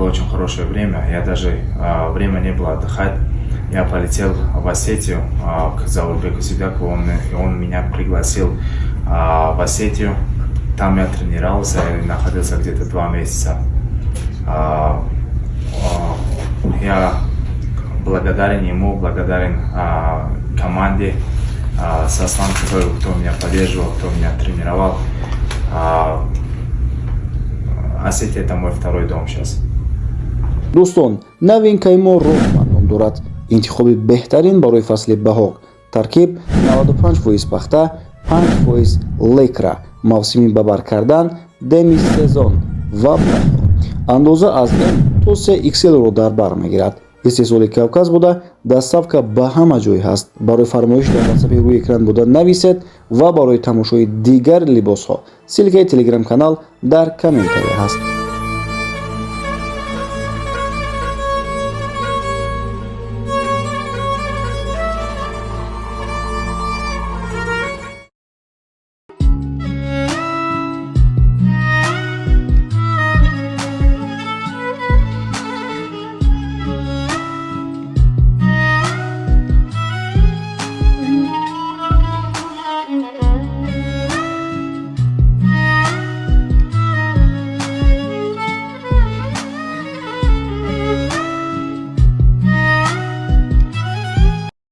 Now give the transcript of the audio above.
Было очень хорошее время. Я даже время не было отдыхать. Я полетел в Осетию к Заурбеку Сидакову. Он меня пригласил в Осетию. Там я тренировался и находился где-то 2 месяца. Я благодарен ему, благодарен команде, Сослан Катоеву, кто меня поддерживал, кто меня тренировал. Осетия — это мой второй дом сейчас. Дӯстон, новинкаи мо Рохман ном дорад. Интихоби беҳтарин барои фасли баҳор. Таркиб: 95% пахта, 5% лайкра. Мавсими ба бар кардан демисезон ва баҳор. Андоза аз М то 3XL-ро дар бар мегирад. Истеҳсоли Кавказ буда, доставка ба ҳама ҷой ҳаст. Барои фармоиш дар ватсапи рӯи экран буда нависед ва барои тамошои дигар либосҳо ссылкаи телеграм-канал дар комментария ҳаст.